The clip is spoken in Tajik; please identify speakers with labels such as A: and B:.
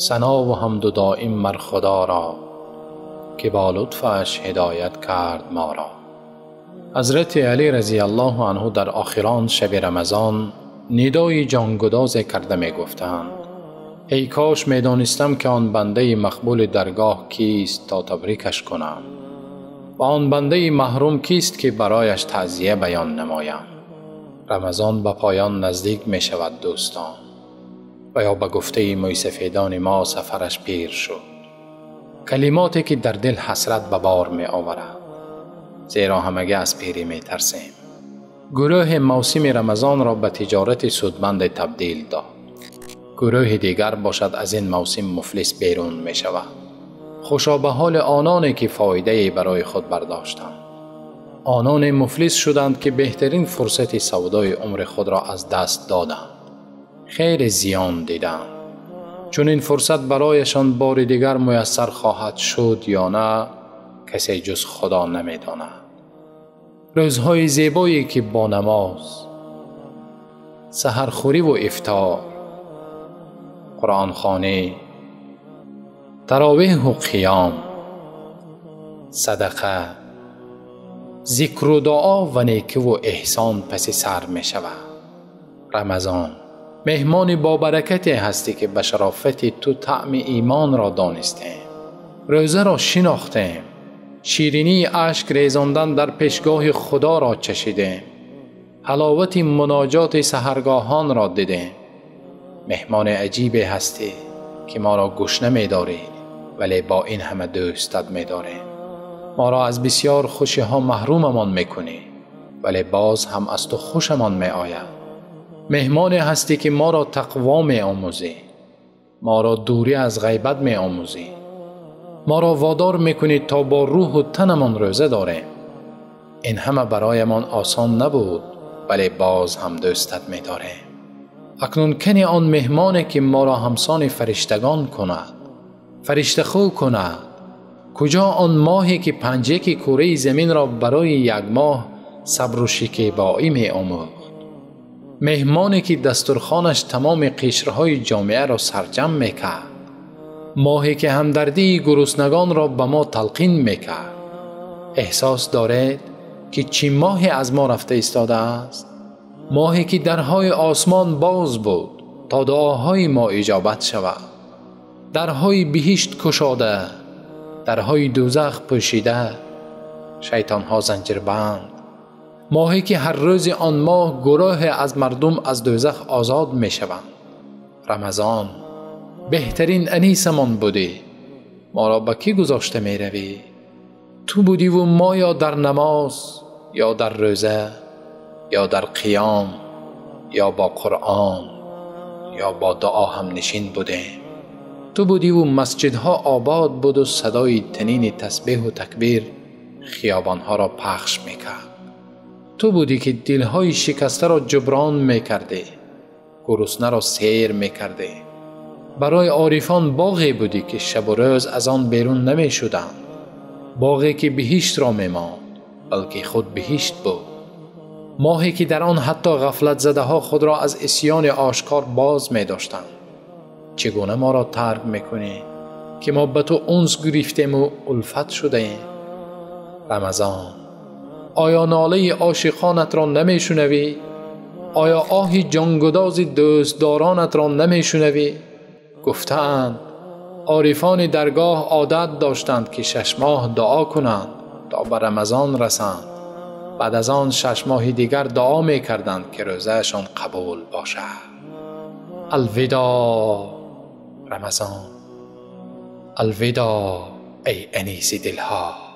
A: Сано ва ҳамду доим мар Худоро, ки бо лутфаш ҳидоят кард моро. Ҳазрати Алӣ разияллоҳу анҳу дар охирон шаби Рамазон нидои ҷонгудозе карда мегуфтанд: эй кош медонистам, ки он бандаи мақбули даргоҳ кист то табрикаш кунам ва он бандаи маҳрум кист, ки барояш таъзия баён намоям. Рамазон ба поён наздик мешавад, дӯстон, ва ё ба гуфтаи мӯйсафедони мо сафараш пир шуд. Калимоте ки дар дил ҳасрат ба бор меоварад, зеро ҳамагӣ аз пирӣ метарсем. Гурӯҳе мавсими Рамазонро ба тиҷорати судманд табдил дод. Гурӯҳи дигар бошад, аз ин мавсим муфлис берун мешавад. Хушо ба ҳоли ононе, ки фоидае барои худ бардоштанд. Ононе муфлис шуданд, ки беҳтарин фурсати савдои умри худро аз даст доданд. Хеле зиён диданд. Чунин фурсат барояшон бори дигар муяссар хоҳад шуд ё на, касе ҷуз Худо намедонад. Рӯзҳои зебое, ки бо намоз, саҳархӯрӣ ва ифтор, қуръонхонӣ, таровеҳу қиём, садақа, зикру дуо ва некиву эҳсон паси сар мешавад. Рамазон, меҳмони бобаракате ҳастӣ, ки ба шарофати ту таъми имонро донистем, рӯзаро шинохтем, ширинии ашк резондан дар пешгоҳи Худоро чашидем, ҳаловати муноҷоти саҳаргоҳонро дидем. Меҳмони аҷибе ҳастӣ, ки моро гушна медорӣ, вале бо ин ҳама дӯстат медорем. Моро аз бисёр хушиҳо маҳрумамон мекунӣ, вале боз ҳам аз ту хушамон меояд. Меҳмоне ҳастӣ, ки моро тақво меомӯзӣ, моро дурӣ аз ғайбат меомӯзӣ, моро водор мекунӣ то бо рӯҳу танамон рӯза дорем. Ин ҳама бароямон осон набуд, вале боз ҳам дӯстат медорем. Акнун кани он меҳмоне, ки моро ҳамсони фариштагон кунад, фариштахӯ кунад? Куҷо он моҳе, ки панҷяки кураи заминро барои як моҳ сабру шикебоӣ меомӯхт? Меҳмоне, ки дастурхонаш тамоми қишрҳои ҷомеаро сарҷамъ мекард. Моҳе, ки ҳамдардии гуруснагонро ба мо талқин мекард. Эҳсос доред, ки чӣ моҳе аз мо рафта истодааст? Моҳе, ки дарҳои осмон боз буд то дуоҳои мо иҷобат шавад. Дарҳои биҳишт кушода, дарҳои дӯзах пӯшида, шайтонҳо занҷирбанд. Моҳе, ки ҳар рӯзи он моҳ гурӯҳе аз мардум аз дӯзах озод мешаванд. Рамазон, беҳтарин анисамон будӣ. Моро ба кӣ гузошта меравӣ? Ту будиву мо ё дар намоз, ё дар рӯза, ё дар қиём, ё бо Қуръон, ё бо дуо ҳамнишин будем. Ту будиву масҷидҳо обод буду садои танини тасбеҳу такбир хиёбонҳоро пахш мекард. Ту будӣ, ки дилҳои шикастаро ҷуброн мекардӣ, гуруснаро сер мекардӣ. Барои орифон боғе будӣ, ки шабу рӯз аз он берун намешуданд. Боғе, ки биҳиштро мемонд, балки худ биҳишт буд. Моҳе, ки дар он ҳатто ғафлатзадаҳо худро аз исьёни ошкор боз медоштанд. Чӣ гуна моро тарк мекунӣ, ки мо ба ту унс гирифтему улфат шудаем? Рамазон, оё нолаи ошиқонатро намешунавӣ? Оё оҳи ҷонгудози дӯстдоронатро намешунавӣ? Гуфтаанд, орифони даргоҳ одат доштанд, ки 6 моҳ дуо кунанд то ба Рамазон расанд. Баъд аз он 6 моҳи дигар дуо мекарданд, ки рӯзаашон қабул бошад. Алвидоъ, Рамазон, алвидоъ, эй аниси дилҳо.